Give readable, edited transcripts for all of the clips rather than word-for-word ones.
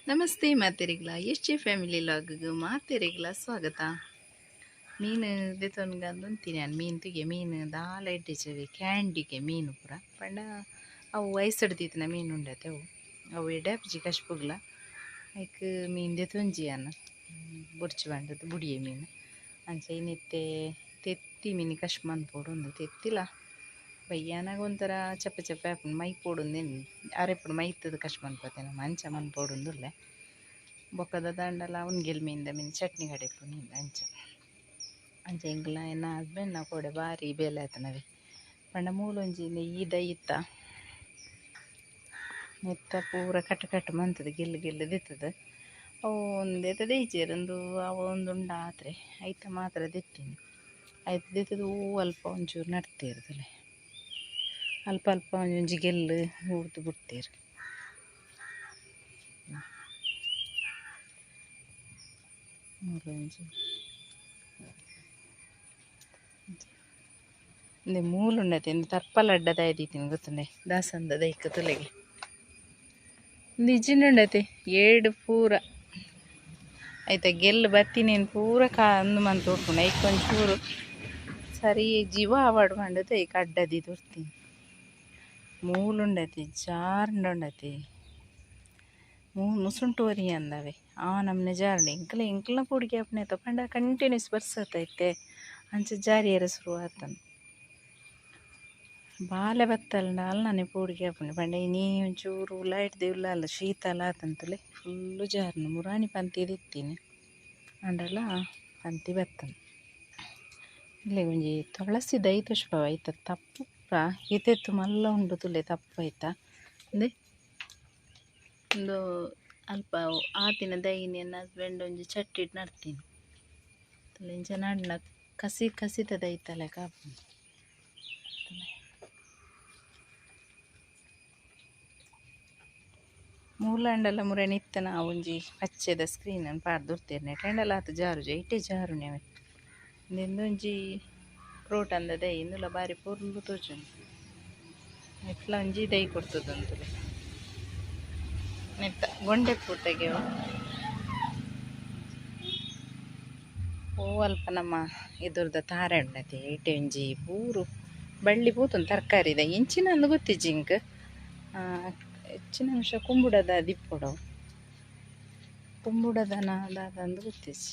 Namaste ಮಾತೆರೆಗ್ಲ, S J family ಲಾಗ್ಗೆ ಮಾತೆರೆಗ್ಲ ಸ್ವಾಗತ. ಮೀನು ದೆತೊನ್ಗಂದು ಉಂತೀನಿ ನಾನು. ಮೀನು ತುಗೆ, ಮೀನು ದಾಲ ಎಡ್ಡೆಚವೆ ಕ್ಯಾಂಡಿಗೆ ಮೀನು ಪೂರ. ಪಂಡ ಅವು ವಯಸ್ಸು ಮೀನು ಉಂಡತೆ ಅವು ಅವು ಎಡ್ಡೆ ಕಶ್ಪುಗ್ಲ. ಐಕ್ ಮೀನು ದೆತೊಂಜಿ ಯಾನ್ ಬೊರ್ಚಿ ಬಂಡದು ಬುಡಿಯೆ ಮೀನು. ಅಂಚ ಇನ್ನಿತ್ತೆ ತೆತ್ತಿ ಮೀನು ಕಶ್ ಮನ್ಪೊಡು ಉಂದು. ತೆತ್ತಿಲ ಬಯ್ಯಾನಾಗ ಒಂಥರ ಚಪ್ಪೆ ಚಪ್ಪೆ ಆಪುಂಡು, ಮೈಪೊಡುಂದೇನು ಅರೆಪುಡು ಮೈತದ ಕಶ್ ಮನ್ಪತೆ ನಮ್ಮ ಅಂಚ ಮನ್ಪೊಡುಂದುಲ್ಲೆ. ಬೊಕ್ಕದ ದಾಂಡಲ ಉನ್ಗೆಲ್ ಮೀನ್ದ ಮೀನು ಚಟ್ನಿ ಕಡೆಪುನಿ ಅಂಚ ಅಂಚ. ಎಂಕ್ಲ ಎನ್ನ ಹಸ್ಬೆಂಡ್ನ ಕೋಡೆ ಬಾರಿ ಬೇಲೆ ಆತನವೆ. ಪಂಡ ಮೂಲೊಂಜಿ ಈ ದಯಿತ ನೆತ್ತ ಪೂರ ಕಟ್ಟು ಕಟ್ಟು ಮಂತದ ಗೆಲ್ಲು ಗೆಲ್ಲು ದಿತ್ತದ. ಅವು ಒಂದೇತ ದೇಯ್ಚೆರ್ ಉಂದು ಅವು ಒಂದು ಉಂಡಾತ್ರೆ ಐತ ಮಾತ್ರ ದೆತ್ತೀನಿ. ಐತ ದೆತ್ತದು ಹೂ ಅಲ್ಪ ಒಂಚೂರು ನಡ್ತೇರ್ತಲೆ ಅಲ್ಪ ಅಲ್ಪ ಒಂಜೊಂಜಿ ಗೆಲ್ಲು ಊರ್ದು ಬಿಡ್ತೇರು. ಮೂಲೊಂಜಿ ಇಂದೆ ಮೂಲುಂಡತೆ. ಇಂದು ತರ್ಪಲ ಅಡ್ಡ ದೀತೀನಿ ಗೊತ್ತುಂಡೆ ದಾಸಂದ ದೈಕ ತುಲೆಗೆ. ಇಂದು ಇಜ್ಜಿಂಡುಂಡತೆ ಏಡು ಪೂರ ಐತ ಗೆಲ್ಲು ಬತ್ತಿನೇನು ಪೂರ ಕಾ ಅಂದು ಮಂತ್ ಉಪ್ಪುಂಡು. ಐಕ್ ಒಂಚೂರು ಸರಿ ಜೀವ ಆವಡ್ ಪಂಡತೆ ಐಕ್ ಅಡ್ಡ ದೀದ್ ಮೂಲುಂಡತಿ ಜಾರ್ಂಡುಂಡತಿ ಮುಸುಂಟು ಒರಿ ಅಂದವೆ ಆ ನಮ್ನೆ ಜಾರುಂಡು. ಎಂಕಲ ಎಂಕಲ್ನ ಪೋಡಿಗೆ ಆಪುನೆತ ಪಂಡ ಕಂಟಿನ್ಯೂಸ್ ಬರ್ಸತೈತೆ ಅಂಚ ಜಾರಿಯರ ಶುರು ಆತಂದು. ಬಾಲೆ ಬತ್ತಲ್ಂಡ ಅಲ್ನನೆ ಪೋಡಿಗೆ ಆಪುಂಡು. ಪಂಡ ಇನಿ ಒಂಚೂರು ಲೈಟ್ ದೇವುಲ್ಲ ಶೀತಲ ಆತಂತಲೆ ಫುಲ್ಲು ಜಾರುಂಡು. ಮುರಾನಿ ಪಂತಿ ದಿತ್ತೀನಿ ಅಂಡಲ ಪಂತಿ ಬತ್ತಂದು. ಇಲ್ಲೇ ಒಂಜಿ ತುಳಸಿ ದೈ ಪುಷ್ಪ ಐತ ತಪ್ಪು ಏತೆತ್ತು ಮಲ್ಲ ಉಂಡು ತುಲೆ ತಪ್ಪು ಐತ. ಅಂದೆ ಉಂದು ಅಲ್ಪ ಆತಿನ ದೈನಿ ಎನ್ನ ಹಸ್ಬೆಂಡ್ ಒಂಜಿ ಚಟ್ಟಿಡ್ ನಡ್ತೀನಿ. ತುಲೆ ಇಂಚ ನಡ್ನ ಕಸಿ ಕಸಿತ ದೈತ ಲೆಕ್ಕ ಆಪುಂಡು. ಮೂಲಂಡಲ ಮುರೆನ್ ಇತ್ತನ ಒಂಜಿ ಪಚ್ಚೆದ ಸ್ಕ್ರೀನ್ ಪಾಡ್ದು ಉರ್ತೆರ್ ನೆಟಂಡಲ ಆತ್ ಜಾರುಜಿ ಐಟೆ ಜಾರುನೆ ಅವೆ. ಉಂದೊಂಜಿ ಕ್ರೋಟಂದ ದೈ, ಇಂದುಲ ಬಾರಿ ಪೊರ್ಲು ತೋಜುಂಡು. ಐಟ್ಲ ಒಂಜಿ ದೈ ಕೊರ್ತುದುಂತುಲೆ. ನೆತ್ತ ಗೊಂಡೆ ಪೂಟೆಗೆ ಓ ಅಲ್ಪ ನಮ್ಮ ಎದುರ್ದ ತಾರೆ ಉಂಡತೆ. ಐಟೆ ಒಂಜಿ ಪೂರು ಬಳ್ಳಿ ಪೂತುಂಡು ತರಕಾರಿದ ಎಂಚಿನ ಅಂದ್ ಗೊತ್ತಿಜ್ಜಿ ಇಂಕ್. ಹೆಚ್ಚಿನ ಅಂಶ ಕುಂಬುಡದ ದಿಪ್ಪೊಡು ಕುಂಬುಡದನ ದಾದ ಅಂದ್ ಗೊತ್ತಿಜ್ಜಿ.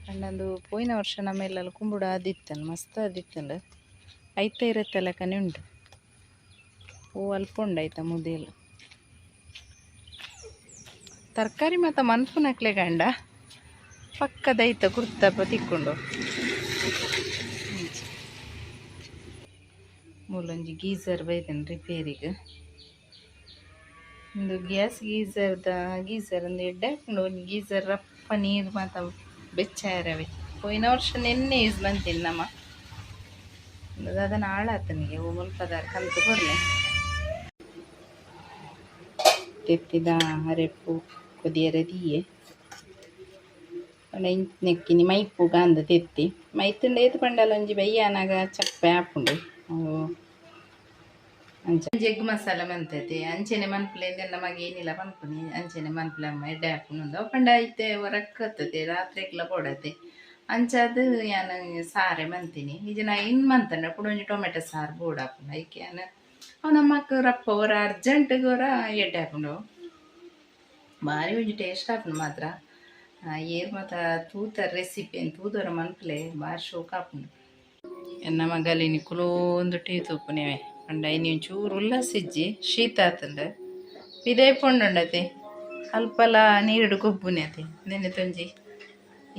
ಪಂಡ ಪೋಯಿನ ವರ್ಷ ನಮ್ಮ ಇಲ್ಲಲ್ ಕುಂಬುಡ ಆದಿತ್ತಂಡು ಮಸ್ತ್ ಆದಿತ್ತಂಡು. ಐತ ಇರತ್ತೆ ಲೆಕ್ಕನೆ ಉಂಡು. ಓ ಅಲ್ಪ ಉಂಡು ಐತ ಮುದೆಲ್ ತರಕಾರಿ ಮಾತ ಮನ್ಪುನಕ್ಲೆ ಗಂಡ ಪಕ್ಕದ ಐತ ಕುರ್ತಪ್ಪ ತಿಕ್ಕೊಂಡು. ಮೂಲೊಂಜಿ ಗೀಸರ್ ಬೈದನ್ ರಿಪೇರಿಗೆ. ಉಂದು ಗ್ಯಾಸ್ ಗೀಸರ್ದ ಗೀಸರ್ ಒಂದು ಎಡ್ಡೆ ಆಪುಂಡು. ಒಂಜಿ ಗೀಸರ್ ರಪ್ಪ ನೀರು ಮಾತ ಬೆಚ್ಚ ಆಯರವೆ. ಪೋಯಿನ ವರ್ಷ ನೆನ್ನೆ ಯೂಸ್ ಮಂತಿನಿ ನಮ. ದಾದನ ಹಾಳಾತನಿಗೆ ಓ ಮುಲ್ಪದಾರ್ ಕಂತು ಕೊರ್ಲೆ. ತೆತ್ತಿದ ಅರೆಪು ಕೊದಿಯರ ದೀಯೆ ಪಂಡ ನೆಕ್ಕಿನಿ ಮೈಪುಗ ಅಂದ್ ತೆತ್ತಿ ಮೈತುಂಡ ಏತ್ ಪಂಡಲ ಒಂಜಿ ಬಯ್ಯಾನಾಗ ಚಪ್ಪೆ ಆಪುಂಡು ಅವು. ಅಂಚ ಎಗ್ ಮಸಾಲ ಮಂತತೆ ಅಂಚೆನೆ ಮನ್ಪುಲೆ ಇಂದೆಲ್ಲ ಮಗೆ ಏನಿಲ್ಲ ಪನ್ಪುನಿ. ಅಂಚೆನೆ ಮನ್ಪುಲೆ ಅಮ್ಮ ಎಡ್ಡೆ ಆಪುಂಡು ಅವು. ಪಂಡ ಇತ್ತೆ ಹೊರಕ್ಕತ್ತದೆ ರಾತ್ರೆಗ್ಲ ಬೋಡತೆ. ಅಂಚಾದ್ ಯಾನ್ ಸಾರೆ ಮಂತಿನಿ. ಇಜ್ಜಿಂಡ ಇನ್ ಮಂತಂಡ ಕುಡ ಒಂಜಿ ಟೊಮೆಟೊ ಸಾರು ಬೋಡಾಪುಂಡು ಐಕ್. ಯಾನ್ ಅವು ನಮಕ್ ರಪ್ಪ ಒರ ಅರ್ಜೆಂಟ್ಗ್ ಒರ ಎಡ್ಡೆ ಆಪುಂಡು. ಬಾರಿ ಒಂಜಿ ಟೇಸ್ಟ್ ಆಪುಂಡು ಮಾತ್ರ. ಏರ್ ಮಾತ ತೂತ ರೆಸಿಪಿ ತೂದೊರ ಮನ್ಪುಲೆ, ಬಾರಿ ಶೋಕ್ ಆಪುಂಡು. ಎನ್ನ ಮಗಲಿನಿ ಕುಲೋಂದು ಟೀ ತೂಪುನೆವೆ. ಪಂಡ ಇನಿ ಒಂಚೂರು ಉಲ್ಲಾಸ ಇಜ್ಜಿ, ಶೀತ ಆತುಂಡು. ಪಿದಯಿ ಪೋಂಡುಂಡತೆ ಅಲ್ಪಲ ನೀರುಡು ಗೊಬ್ಬುನೆ ಅತೆ. ನೆನ್ನೆ ತೊಂಜಿ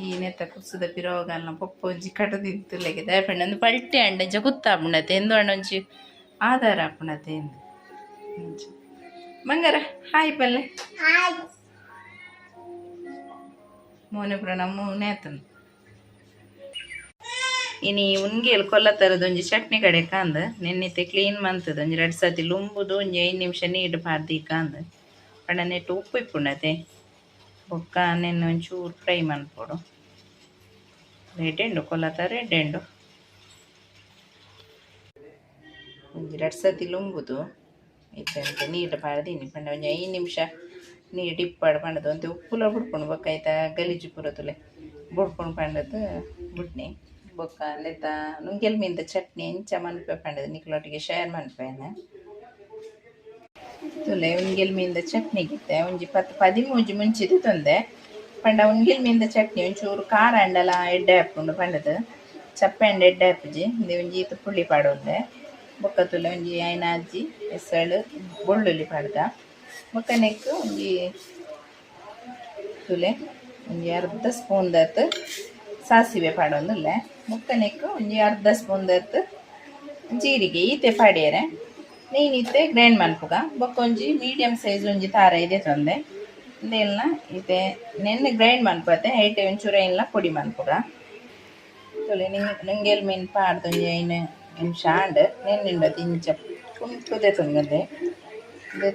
ಈ ನೆತ್ತ ಕುಸುದ ಪಿರೋಗಲ್ನ ಪೊಪ್ಪ ಒಂಜಿ ಕಟದಿತ್ತುಲೆಗೆ ದಾಯೆ ಪಂಡ ಉಂದು ಪಲ್ಟಿ ಆಂಡ ಇಂಚ ಕುತ್ತಾಪುಂಡತೆ ಎಂದು ಆಂಡ ಒಂಜಿ ಆಧಾರ ಆಪುಂಡತೆ ಎಂದು. ಅಂಚ ಬಂಗಾರ ಹಾಯ್ ಪಲ್ಲೆ ಮೋನೆ ಪೂರ ನಮ್ಮ ಆತನು. ಇನಿ ಉನ್ಗೇಲ್ ಕೊಲ್ಲತರದ ಒಂಜಿ ಚಟ್ನಿ ಕಡೆ ಕಾಂದ್ ನೆನ್ನಿತ್ತೆ ಕ್ಲೀನ್ ಮಂತದ ಒಂಜಿ ರಡ್ಡ್ ಸತಿ ಲುಂಬುದು ಒಂಜಿ 5 ನಿಮಿಷ ನೀರು ಪಾಡ್ದು ಕಾಂದ್. ಪಂಡ ನೆಟ್ ಉಪ್ಪು ಇಪ್ಪುಂಡತೆ. ಬೊಕ್ಕ ನೆನ್ನೆ ಒಂಚೂರು ಫ್ರೈ ಮನ್ಪೊಡು. ಎಡ್ಡೆ ಕೊಲ್ಲತರ ಎಡ್ಡೆ. ಒಂಜಿ ರಡ್ಡ್ ಸತಿ ಲುಂಬುದು ಇತ್ತೆ ನೀರು ಪಾಡ್ದೀನಿ. ಪಂಡ ಒಂಜಿ 5 ನಿಮಿಷ ನೀರು ಡಿಪ್ಪಾಡು ಪಂಡದು ಒಂತೆ ಉಪ್ಪುಲ ಬುಡ್ಪುಂಡು ಬೊಕ್ಕ ಐತ ಗಲೀಜು ಪೂರ ತುಲೆ ಬುಡ್ಪುಂಡು ಪಂಡದು ಬುಡ್ನಿ ಬೊಕ್ಕ ನೆತ್ತ ನುಂಗೆಲ್ ಮೀನ್ದ ಚಟ್ನಿ ಎಂಚ ಮನ್ಪೆ ಪಂಡದು ನಿಕ್ಲೊಟ್ಟಿಗೆ ಶೇರ್ ಮನ್ಪೇನೆ ತುಲೆ ಉಂಗೆಲ್ ಮೀನ್ದ ಚಟ್ನಿ ಗಿತ್ತೆ ಒಂಜಿ ಪತ್ತು ಪದಿಮೂಜಿ ಮುಂಚಿದ ತೊಂದೆ ಪಂಡ ಉಂಗೆಲ್ ಮೀನ್ದ ಚಟ್ನಿ ಒಂಚೂರು ಖಾರ ಅಂಡಲ ಎಡ್ಡೆ ಆಪುಂಡು ಪಂಡದು ಚಪ್ಪೆ ಅಂಡ ಎಡ್ಡೆ ಆಪುಜಿ ಇಂದೆ ಒಂಜಿ ಈತ್ ಪುಳ್ಳಿ ಪಾಡೊಂದೆ ಬೊಕ್ಕ ತುಲೆ ಒಂಜಿ ಐನ ಅಜ್ಜಿ ಎಸಳು ಬೊಳ್ಳುಳ್ಳಿ ಪಾಡ್ದ ಬೊಕ್ಕ ನೆಕ್ ಒಂಜಿ ತುಲೆ ಒಂಜಿ ಅರ್ಧ ಸ್ಪೂನ್ ದತ್ ಸಾಸಿವೆ ಪಾಡೊಂದುಲ್ಲೆ ಬೊಕ್ಕ ನೆಕ್ ಒಂಜಿ ಅರ್ಧ ಸ್ಪೂನ್ ದತ್ ಜೀರಿಗೆ ಈತೆ ಪಾಡ್ಯರೆ ನೀನ್ ಇತ್ತೆ ಗ್ರೈಂಡ್ ಮನ್ಪುಗ ಬೊಕ್ಕ ಒಂಜಿ ಮೀಡಿಯಂ ಸೈಜ್ ಒಂಜಿ ತಾರ ಇದೆ ತೊಂದೆ ಇಂದೆಲ್ಲ ಇತ್ತೆ ನೆನ್ನೆ ಗ್ರೈಂಡ್ ಮನ್ಪತೆ ಐಟೆ ಒಂಚೂರು ಎಲ್ಲ ಪೊಡಿ ಮನ್ಪುಗ ತುಲೆ ನುಂಗೆಲ್ ಮೀನ್ ಪಾಡ್ದು ಒಂಜಿ ಐನು ನಿಮಿಷ ಆಂಡ್ ನೆನ್ನಿಂಡತಿ ಇಂಚ ಕುಂಟುದೆ ತೊಂದೆ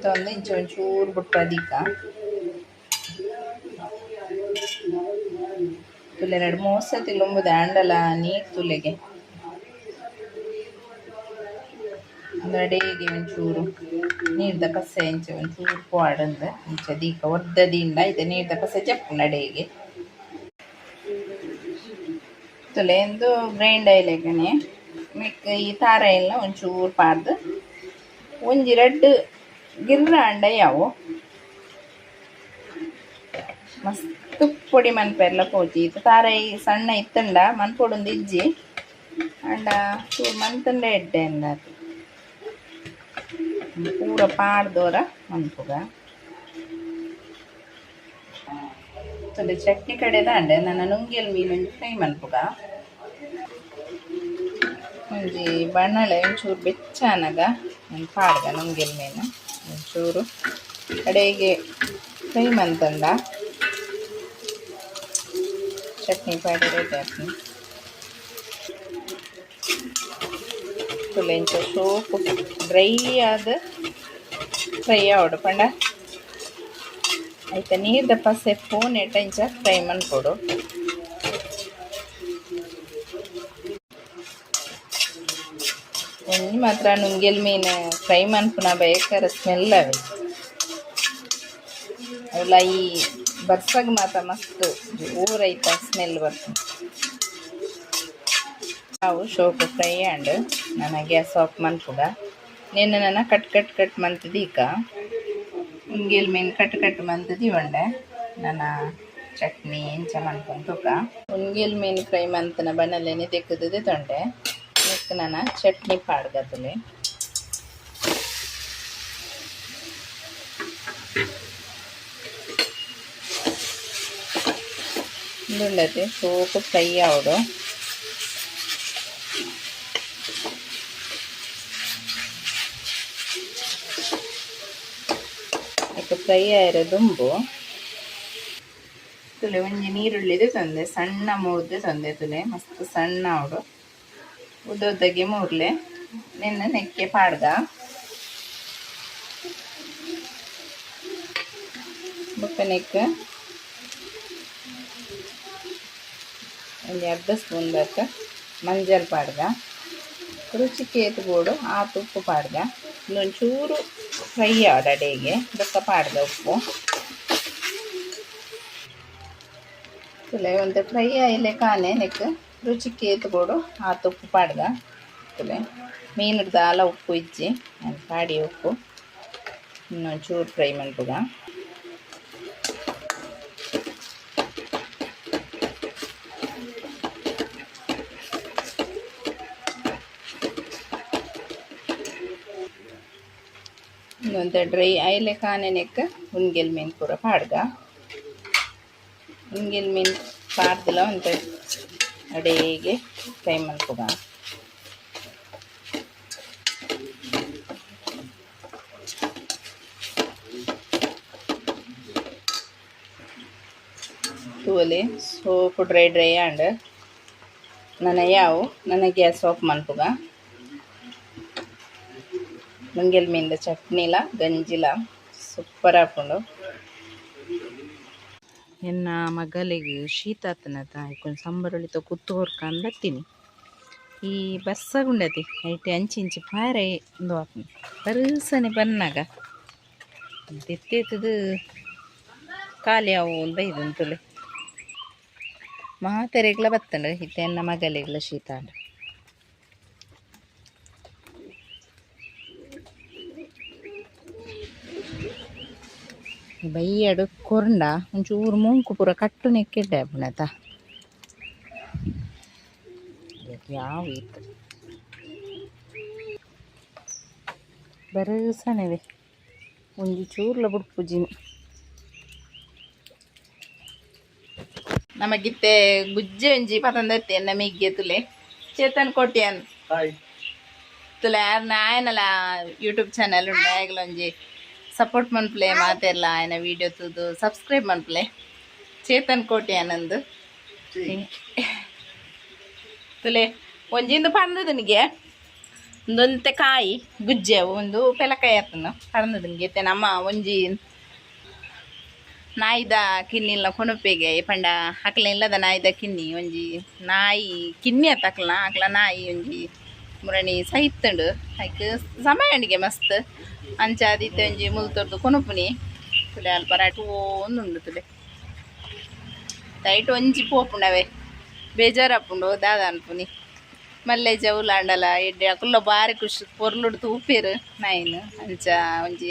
ತೊಂದೆ ಇಂಚ ಒಂಚೂರು ಬುಟ್ಟ ದೀಕ ತುಲೆ ಎರಡು ಮೂರು ಲುಂಬುದ ಆಂಡಲ ನೀರು ತುಲೆಗೆ ಅಡೆಗೆ ಒಂಚೂರು ನೀರ್ದ ಕಸೆ ಇಂಚ ಒಂಚೂರು ಪೋಡಂದು ಇಂಚ ದೀಕ ಒದ್ದ ದಿಂಡ ಐತೆ ನೀರ್ದ ಕಸೆ ಜಪ್ಪುಂಡು ಅಡೆಗೆ ತುಲೆ ಎಂದು ಗ್ರೈಂಡ್ ಆಯ್ಲೆಕನೆ ಮಿಕ್ಕ ಈ ತಾರ ಎಲ್ಲ ಒಂಚೂರು ಪಾಡ್ದು ಒಂಜಿ ರಡ್ಡ್ ಗಿರ್ರ ಅಂಡ ಯಾವು ಮಸ್ತ್ ಪೊಡಿ ಮನ್ಪೆರ್ಲ ಪೋಚಿ ಇತ್ತ ತಾರೈ ಸಣ್ಣ ಇತ್ತಂಡ ಮನ್ಪೊಡೊಂದು ಇಜ್ಜಿ ಅಂಡ ಚೂರು ಮಂತಂಡ ಎಡ್ಡೆ ಅಂದಾತು ಪೂರ ಪಾಡ್ದೋರ ಮನ್ಪುಗ ತುಲೆ ಚಟ್ನಿ ಕಡೆ ದಾಂಡೆ ನನ್ನ ನುಂಗೆಲ್ ಮೀನು ಒಂಜಿ ಫ್ರೈ ಮನ್ಪುಗ ಒಂಜಿ ಬಣ್ಣಳೆ ಒಂಚೂರು ಬೆಚ್ಚಾನಗ ಪಾಡ್ಗ ನುಂಗೆಲ್ ಮೀನು ಒಂಚೂರು ಕಡೆಗೆ ಫ್ರೈ ಮಂತಂಡ ಚಟ್ನಿ ಪಾಡಿ ರೆಡಿ ಆಪುಂಡು ತುಲೆ ಇಂಚ ಸೋಪು ಡ್ರೈ ಆದ್ ಫ್ರೈ ಆವೊಡು ಪಂಡ ಐತ ನೀರ್ದ ಪಸೆ ಪೋನೆಟ ಇಂಚ ಫ್ರೈ ಮನ್ಪೊಡು ಒಂಜಿ ಮಾತ್ರ ನುಂಗೆಲ್ ಮೀನು ಫ್ರೈ ಮನ್ಪುನ ಭಯಂಕರ ಸ್ಮೆಲ್ ಅವೆ ಅವುಲ ಈ ಬರ್ಸಗ್ ಮಾತ್ರ ಮಸ್ತ್ ಊರೈತ ಸ್ಮೆಲ್ ಬರ್ತದೆ. ಅವು ಶೋಕು ಫ್ರೈ ಆಂಡ್ ನನ ಗ್ಯಾಸ್ ಆಫ್ ಮನ್ಪುಗ ನೆನ್ನೆ ನನ ಕಟ್ ಕಟ್ ಕಟ್ ಮಂತದೀಕ ಉಂಗೆಲ್ ಮೀನು ಕಟ್ ಕಟ್ ಮಂತದಿ ಉಂಡೆ ನನ ಚಟ್ನಿ ಎಂಚ ಮನ್ಪುಂಡು ತೂಕ ಉಂಗೆಲ್ ಮೀನು ಫ್ರೈ ಮಂತನ ಬಣ್ಣಲೆನೆ ದೆಕ್ಕುದು ತೊಂಡೆ ನೆಕ್ಕ್ ನನ ಚಟ್ನಿ ಪಾಡ್ಗ ತುಲೆ ಉಂದುಂಡತೆ ಸೋಕು ಫ್ರೈ ಆವೊಡು. ಐಕ್ ಫ್ರೈ ಆಯೆರೆ ದುಂಬು ತುಲೆ ಒಂಜಿ ನೀರುಳ್ಳಿದ ತಂದೆ ಸಣ್ಣ ಮೂರ್ದು ತಂದೆ ತುಲೆ ಮಸ್ತ್ ಸಣ್ಣ ಆವೊಡು ಉದ್ದ ಉದ್ದಗೆ ಮೂರ್ಲೆ ನೆನ್ನ ನೆಕ್ಕೆ ಪಾಡ್ಗ ಬೊಕ್ಕ ನೆಕ್ ಒಂಜಿ ಅರ್ಧ ಸ್ಪೂನ್ ದಾತ್ ಮಂಜಲ್ ಪಾಡ್ಗ ರುಚಿಕ್ ಏತ್ ಬೋಡು ಆತ್ ಉಪ್ಪು ಪಾಡ್ಗ ಒಂಚೂರು ಫ್ರೈ ಆವಡ್ ಅಡೆಗೆ ಬೊಕ್ಕ ಪಾಡ್ಗ ಉಪ್ಪು ತುಲೆ ಒಂತೆ ಫ್ರೈ ಆಯಿಲೆಕಾನೆ ನೆಕ್ ರುಚಿಕ್ ಏತ್ ಬೋಡು ಆತ್ ಉಪ್ಪು ಪಾಡ್ಗ ತುಲೆ ಮೀನುಡ್ ದಾಲ ಉಪ್ಪು ಇಜ್ಜಿ ಪಾಡಿ ಉಪ್ಪು ಇನ್ನೊಂಚೂರು ಫ್ರೈ ಮನ್ಪುಗ ಒಂತೆ ಡ್ರೈ ಆಯಿಲೆಕಾನೆ ನೆಕ್ ಉನ್ಗೆಲ್ ಮೀನು ಪೂರ ಪಾಡ್ಗ ಉನ್ಗೆಲ್ ಮೀನು ಪಾಡ್ದಲ ಒಂತೆ ಅಡೇಗೆ ಫ್ರೈ ಮನ್ಪುಗ ತೂವೊಲಿ ಸೋಪು ಡ್ರೈ ಡ್ರೈ ಆಂಡ್ ನನ ಯಾವು ನನ ಗ್ಯಾಸ್ ಆಫ್ ಮನ್ಪುಗ ನುಂಗೆಲ್ ಮೀನ್ದ ಚಟ್ನಿಲ ಗಂಜಿಲ ಸೂಪರ್ ಆಪುಂಡು. ಎನ್ನ ಮಗಲಿಗ್ ಶೀತ ಆತನತ ಐಕೊಂಜಿ ಸಂಬರೊಳಿತ ಕುತ್ತು ಕೊರ್ಕಂದ್ ಬತ್ತೀನಿ. ಈ ಬರ್ಸಗುಂಡತಿ ಐಟ್ ಅಂಚಿ ಇಂಚಿ ಪಾರೆ ಉಂದು ಆಪುಂಡು ಬರ್ಸನೆ ಬನ್ನಗ ತೆತ್ತೇತುದು. ಖಾಲಿ ಅವು ಬೈದು ತುಲೆ ಮಾತೆರೆಗ್ಲ ಬತ್ತಂಡು ಇತ್ತೆ ಎನ್ನ ಮಗಲೆಗ್ಲ ಶೀತ ಆಂಡ್. ಬೈಯಡು ಕೊರ್ಂಡ ಒಂಚೂರು ಮೂಂಕು ಪೂರ ಕಟ್ಟು ನೆಕ್ಕೆಡ್ಡೆ ಆಪುಂಡತ ಯಾವ ಇತ್ತು ಬರಸನೆವೆ ಒಂಜಿ ಚೂರ್ಲ ಬುಡ್ಪುಜಿನಿ ನಮಗಿತ್ತೆ ಗುಜ್ಜೆ ಒಂಜಿ ಪತಂದತ್ತೆ ನಮಿಗೆ ತುಲೆ ಚೇತನ್ ಕೋಟ್ಯಾನ್ ತುಲೆ ಆಯನಲ ಯೂಟ್ಯೂಬ್ ಚಾನಲ್ ಉಂಡು ಆಯಗ್ಲ ಒಂಜಿ ಸಪೋರ್ಟ್ ಮನ್ಪುಲೆ ಮಾತೆರ್ಲ ಆಯನ ವಿಡಿಯೋ ತೂದು ಸಬ್ಸ್ಕ್ರೈಬ್ ಮನ್ಪುಲೆ ಚೇತನ್ ಕೋಟ್ಯಾನಂದು ತುಲೆ ಒಂಜಿಂದು ಪಂದದನಿಗೆ ಒಂದೊಂತೆ ಕಾಯಿ ಗುಜ್ಜೆ ಒಂದು ಪೆಲಕಾಯಿ ಆತನ ಪಂದದನಿಗೆ ಇತ್ತೆ ನಮ್ಮ ಒಂಜಿ ನಾಯಿದ ಕಿನ್ನಿಲ್ಲ ಕೊನೊಪೆಗೆ ಪಂಡ ಅಕ್ಲ ಇಲ್ಲದ ನಾಯಿದ ಕಿನ್ನಿ ಒಂಜಿ ನಾಯಿ ಕಿನ್ನಿ ಅತ್ತ ಅಕ್ಲ ಅಕ್ಲ ನಾಯಿ ಒಂಜಿ ಮುರಣಿ ಸೈತ್ತುಂಡು ಐಕ್ ಸಮಯ ಮಸ್ತ್ ಅಂಚ ಆದಿತ್ತೆ ಒಂಜಿ ಮುಲ್ತೊರ್ದು ಕೊನೊಪುನಿ ತುಲೆ ಅಲ್ಪ ರಾಟು ಒಂದುಂಡು ತುಲೆ ದೈಟ್ ಒಂಜಿ ಪೋಪುಂಡವೆ ಬೇಜಾರಪ್ಪುಂಡು ದಾದ ಅನ್ಪುನಿ ಮಲ್ಲೆ ಜೌಲಾಂಡಲ ಎಡ್ಡೆ ಅಕುಲ್ಲ ಬಾರಿ ಖುಷಿ ಪೊರ್ಲುಡು ತೂಪೆರು ನೈನ್ ಅಂಚ ಒಂಜಿ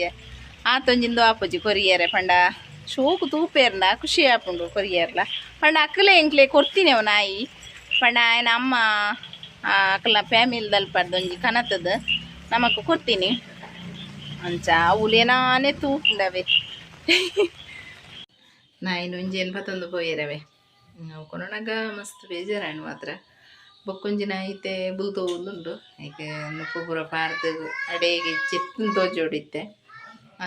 ಆತೊಂಜಿಂದು ಆಪುಜಿ ಕೊರಿಯರೆ ಪಂಡ ಶೋಕು ತೂಪೇರ್ನ ಖುಷಿ ಆಪುಂಡು ಕೊರಿಯರ್ಲ ಪಂಡ ಅಕ್ಕಲೆ ಎಂಕ್ಲೆ ಕೊರ್ತಿನೇವು ನಾಯಿ ಪಂಡ ಆಯನ ಅಮ್ಮ ಅಕ್ಕಲ ಫ್ಯಾಮಿಲಿ ದಲ್ಪರ್ದೊಂಜಿ ಕನತದ ನಮಕ್ ಕೊರ್ತೀನಿ ಅಂಚ ಅವುಲೇನಾನೆ ತೂಪುಂಡವೆ ನಾಯಿನ ಒಂಜೇನು ಪತ್ತೊಂದು ಪೋಯೆರವೆ ಅವು ಕೊನೊನಗ ಮಸ್ತ್ ಬೇಜಾರಾಂಡ್ ಮಾತ್ರ ಬೊಕ್ಕೊಂಜಿ ನಾಯಿತೆ ಬುಲ್ತೋಂದುಂಡು ಐಕ್ ನುಪ್ಪು ಪೂರ ಪಾರ್ದ್ ಅಡೇಗೆ ಚೆತ್ತುನ್ ತೋಜೋಡಿತ್ತೆ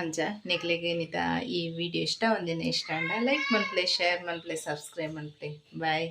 ಅಂಚ ನಿಕ್ಲೆಗ್ ಇನಿತ ಈ ವಿಡಿಯೋ ಇಷ್ಟ ಒಂದಿನ ಇಷ್ಟ ಆಂಡ ಲೈಕ್ ಮನ್ಪುಲೆ ಶೇರ್ ಮನ್ಪುಲೆ ಸಬ್ಸ್ಕ್ರೈಬ್ ಮನ್ಪುಲೆ ಬಾಯ್.